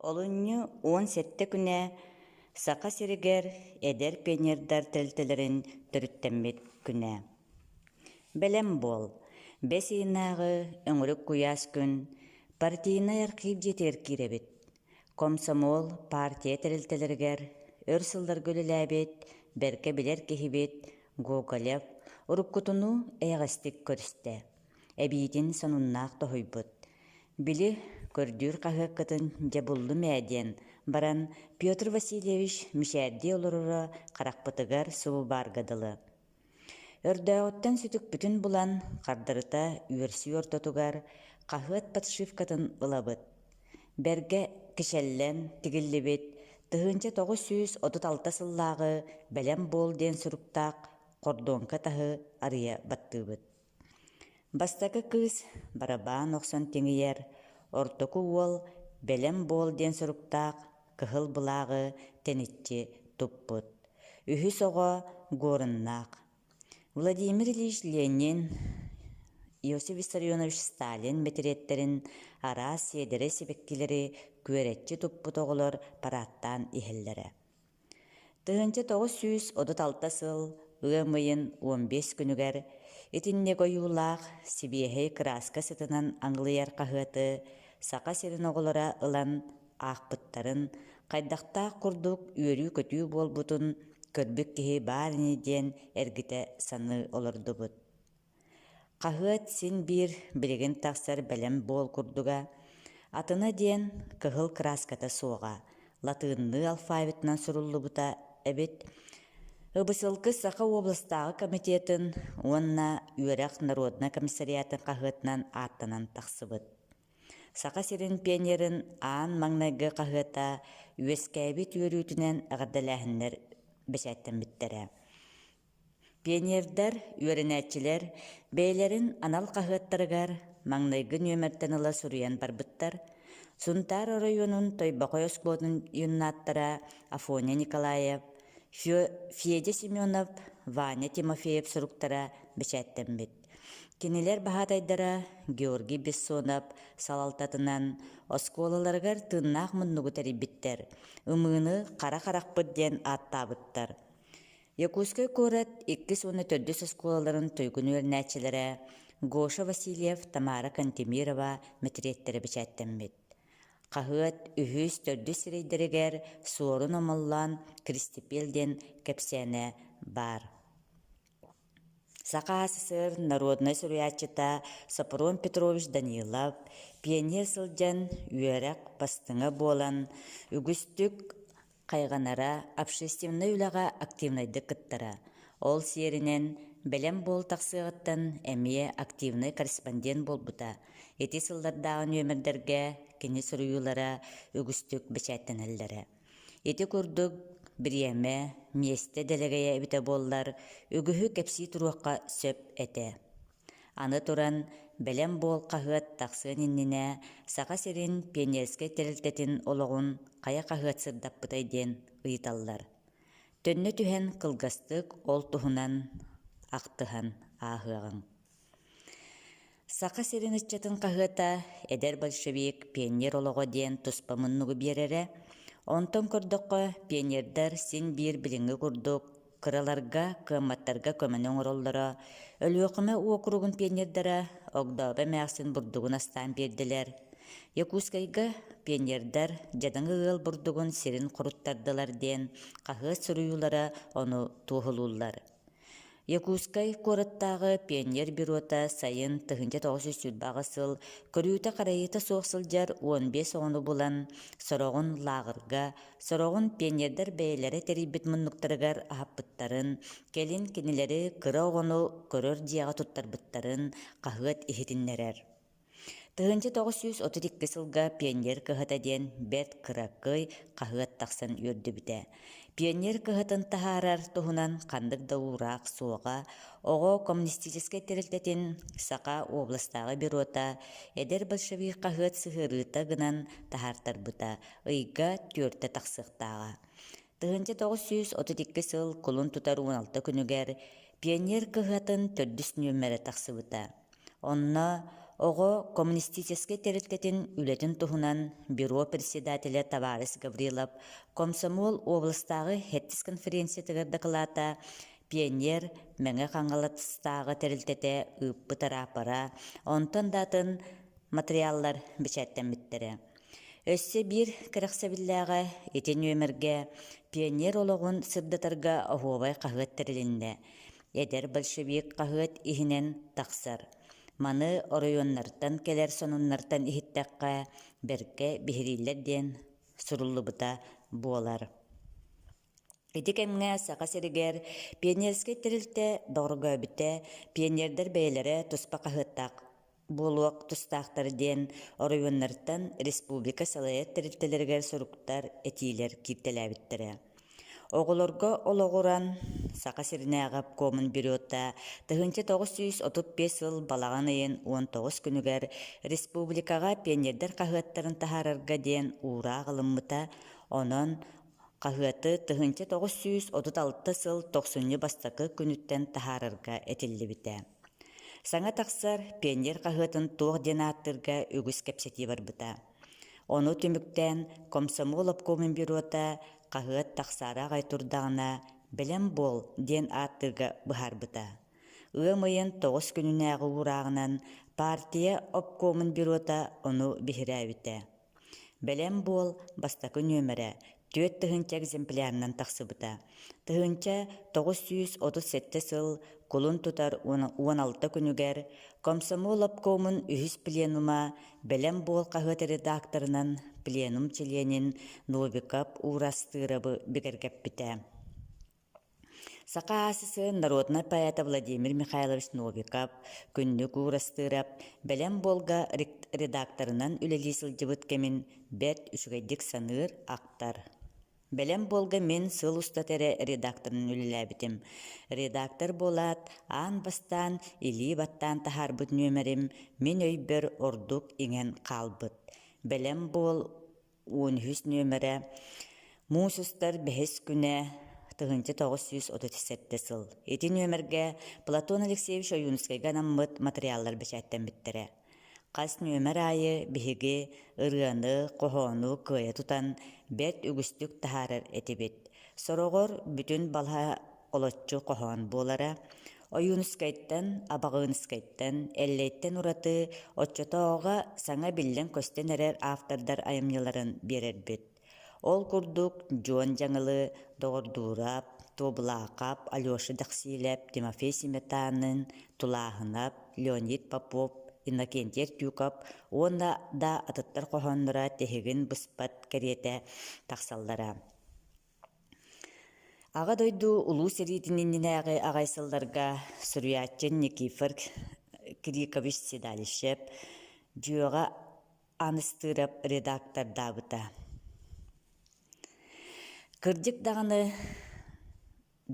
Олунньу 17 күнэ Саха сиригэр эдэр пионердар тэрилтэлэрин төрүттэммит күнэ. Бэлэм буол, бэс ыйынааҕы өҥүрүк куйаас күн партийнай архив дьиэтигэр киирэбит. Комсомол, партия тэрилтэлэригэр өр сылларга үлэлээбит, бэркэ билэр киһибит Гоголев уруккутунуу эйэҕэстик көрүстэ. Эбиитин сонуннаах тоһуйбут. Били, көрдүүр хаһыаккытын дьэ буллум ээ диэн баран Петр Васильевич мичээрдии олороро харахпытыгар субу баарга дылы. Өрдөөҕүттэн сүтүкпүтүн булан, хардарыта үөрсүү ортотугар хаһыат подшивкатын ылабыт. Бэргэ кичэллэн тигиллибит 1936 сыллааҕы «Бэлэм буол» диэн суруктаах хордуоҥка таһы арыйа баттыыбыт. Бастакы кыыс барабаан охсон тиҥийэр, ортоку уол «Бэлэм буол» диэн суруктаах кыһыл былааҕы тэниччи туппут. Үһүс оҕо Горыннаах. Владимир Ильич Ленин, Иосиф Виссарионович Сталин мэтириэттэрин араас сиэдэрэй сибэккилэри күөрэччи туппут оҕолор параадтаан иһэллэрэ. 1936 сыл ыам ыйын 15 күнүгэр итинник ойуулаах сибиэһэй кырааска сытынан аҥылыйар хаһыаты Саха сирин оҕолоро ылан аахпыттарын, хайдахтаах курдук үөрүү-көтүү буолбутун көрбүт киһи баар ини диэн эргитэ саныы олордубут. Хаһыат син биир билигин тахсар бэлэм буол курдуга, атына диэн кыһыл кырааската суоҕа, латыынныы алфавитынан суруллубута эбит. Ыбысылкы Саха областааҕы комитетын уонна үөрэх народнай комиссариатын хаһыатынан ааттанан тахсыбыт. Саха сирин пионерын аан маҥнайгы хаһыата үөскээбит үөрүүтүнэн эҕэрдэлээһиннэр бэчээттэммиттэрэ. Пионердар, үөрэнээччилэр бэйэлэрин анал хаһыаттарыгар маҥнайгы нүөмэртэн ыла суруйан барбыттар. Сунтаар оройуонун Тойбохой оскуолатын юннаттара Афоня Николаев, Федя Семенов, Ваня Тимофеев суруктара бэчээттэммит. Кинилэр баһаатайдара Георгий Бессонов салалтатынан оскуолаларыгар тыыннаах муннугу тэрийбиттэр, ымыыны «Хара харахпыт» диэн ааттаабыттар. Якутскай куорат иккис уонна төрдүс оскуолаларын туйгун үөрэнээччилэрэ Гоша Васильев, Тамара Кантемирова мэтириэттэрэ бэчээттэммит. Хаһыат үһүс, төрдүс сирэйдэригэр Суорун Омоллоон Киристипиэл диэн кэпсээнэ баар. Саха СССР народнай суруйааччыта Сопром Петрович Данилов пионер сылдьан үөрэх бастыҥа буолан үгүстүк хайҕанара, общественнай үлэҕэ активнайдык кыттара. Ол сиэринэн, бэлэм буол тахсыаҕыттан эмиэ активнай корреспондент буолбута. Ити сыллардааҕы нүөмэрдэргэ кини суруйуулара үгүстүк бэчээттэнэллэрэ. Ити курдук, бириэмэ, миэстэ дэлэгэйэ эбитэ буоллар, үгүһү кэпсии туруохха сөп этэ. Аны туран, «Бэлэм буол» хаһыат тахсыан иннинэ Саха сирин пионерскай тэрилтэтин олоҕун хайа хаһыат сырдаппытай диэн ыйыталлар. Төннө түһэн кылгастык ол туһунан ахтыһан ааһыаҕыҥ. Саха сирин ыччатын хаһыата «Эдэр большевик, пионер олоҕо» диэн туспа муннугу биэрэрэ. Онтон көрдөххө, пионердар син биир билиҥҥи курдук кыраларга, кыамматтарга көмөнү оҥороллоро. Өлүөхүмэ уокуругун пионердара Огдообо эмээхсин бурдугун астаан биэрдилэр. Якутскайга пионердар дьадаҥы ыал бурдугун сирин хоруттардылар диэн хаһыат суруйуулара ону туоһулууллар. Якутскай куораттааҕы пионер бюрота сайын 1928 сыл көрүүтэ-харайыыта суох сылдьар 15 оҕону булан, сороҕун лааҕырга, сороҕун пионердар бэйэлэрэ тэрийбит муннуктарыгар аһаппыттарын, кэлин кинилэри кыра оҕону көрөр дьиэҕэ туттарбыттарын хаһыат иһитиннэрэр. 1932 сылга «Пионер кыһата» диэн бэрт кыракый хаһыат тахсан үөрдүбүтэ. Пионер кыһатын таһаарар туһунан ханнык да уураах суоҕа, оҕо коммунистическай тэрилтэтин Саха областааҕы бюрота «Эдэр большевик» хаһыат сыһыарыыта гынан таһаартарбыта, ыйга түөртэ тахсыахтааҕа. 1932 сыл кулун тутар 16 күнүгэр «Пионер кыһатын» төрдүс нүөмэрэ тахсыбыта. Онно Оҕо коммунистическай тэрилтэтин үлэтин туһунан бюро председателэ табаарыс Гаврилов комсомол областааҕы сэттис конференциятыгар дакылаата пионер Мэҥэ Хаҥаластааҕы тэрилтэтэ ыыппыт араапара, онтон да атын материаллар бэчээттэммиттэрэ. Өссө биир кэрэхсэбиллээҕэ ити нүөмэргэ пионер олоҕун сырдатарга оһуобай хаһыат тэрилиннэ. Эдэр большевик хаһыат иһинэн тахсар. Маны оройуоннартан кэлэр сонуннартан иһиттэххэ, бэркэ биһирииллэр диэн суруллубута буолар. Ити кэмҥэ Саха сиригэр пионерскай тэрилтэ бөҕөргөөбүтэ, пионердар бэйэлэрэ туспа хаһыаттаах буолуох тустаахтар диэн оройуоннартан республика салайар тэрилтэлэригэр суруктар, этиилэр кииртэлээбиттэрэ. Оҕолорго олоҕуран Саха сиринээҕи обкомун бюрота 1935 сыл балаҕан ыйын 19 күнүгэр республикаҕа пионердар хаһыаттарын таһаарарга диэн уураах ылыммыта, онон Хаһыаты 1936 сыл тохсунньу бастакы күнүттэн таһаарарга этиллибитэ. Саҥа тахсар «Пионер» хаһыатын туох диэн ааттыырга үгүс кэпсэтии барбыта. Ону түмүктээн комсомол обкомун бюрота хаһыат тахсаары аҕай турдаҕына «Бэлэм буол» диэн ааттыырга быһаарбыта. Ыам ыйын тоҕус күнүнээҕи уурааҕынан партия обкомун бюрота ону биһирээбитэ. Бэлэм буол бастакы нүөмэрэ 4000 экземплярынан тахсыбыта. 1937 сыл кулун тутар 16 күнүгэр Комсомол обкомун үһүс пленума Бэлэм буол хаһыат редакторынан пленум чилиэнин Новиков Уурастыырабы бигэргэппитэ. Саха АССР народнай поэта Владимир Михайлович Новиков, Күннүк Уурастыырап Бэлэм буолга редакторынан үлэлии сылдьыбыт кэмин бэрт үчүгэйдик саныыр, ахтар. Бэлэм буолга мин сыл устата эрэ редакторынан үлэлээбитим. Редактор буолаат, аан бастаан илии баттаан таһаарбыт нүөмэрим мин өйбөр ордук иҥэн хаалбыт. Бэлэм буол 13 нүөмэрэ муус устар бэһис күнэ 1937 сыл. Ити нүөмэргэ Платон Алексеевич Ойуунускайга анаммыт матырыйааллар бэчээттэммиттэрэ. Хас нүөмэр аайы биһиги ырыаны, хоһоону кыайа тутан бэрт үгүстүк таһаарар этибит. Сороҕор бүтүн балаһа олоччу хоһоон буолара. Ойуунускайтан, Абаҕыыныскайтан, Эллэйтэн ураты оччотооҕуга саҥа биллэн-көстөн эрэр автордар айымньыларын биэрэрбит. Ол курдук Дьуон Дьаҥылы, Доҕордуурап, Туобулаахап, Алеша Дэхсиилэп, Тимофей Сметанин, Тулааһынап, Леонид Попов, Иннокентий Артюков уонна да атыттар хоһоонноро тиһигин быспат кэриэтэ тахсаллара. Аҕа дойду Улуу сэриитин иннинээҕи аҕай сылларга суруйааччы Никифор Кирикович Седалищев Дьүөҕэ Аныстыырап редактордаабыта. Кырдьык даҕаны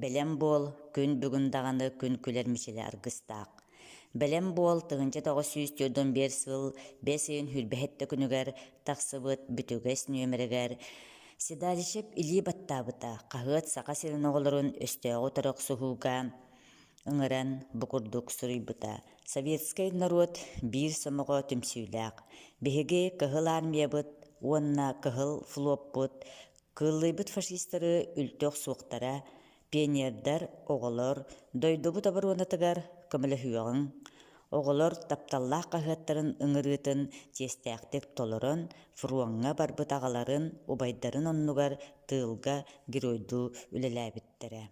Бэлэм буол, күн бүгүн даҕаны күн күлэр мичилэ аргыстаах. Бэлэм буол 1945 сыл бэс ыйын сүүрбэһэттэ күнүгэр тахсыбыт бүтүгэс нүөмэригэр Седалищев илии баттаабыта хаһыат Саха сирин оҕолорун өстөөҕү утары охсуһууга ыҥыран бу курдук суруйбута: «Советскай норуот биир сомоҕо түмсүүлээх. Биһиги Кыһыл Армиябыт уонна Кыһыл флоппут Кыыллыйбыт фашистары үлтү охсуохтара, пионердар, оҕолор дойдубут оборуонатыгар көмөлөһүөҕүҥ, оҕолор тапталлаах хаһыаттарын ыҥырыытын чиэстээхтик толорон, фроҥҥа барбыт аҕаларын, убайдарын оннугар тыылга геройдуу үлэлээбиттэрэ.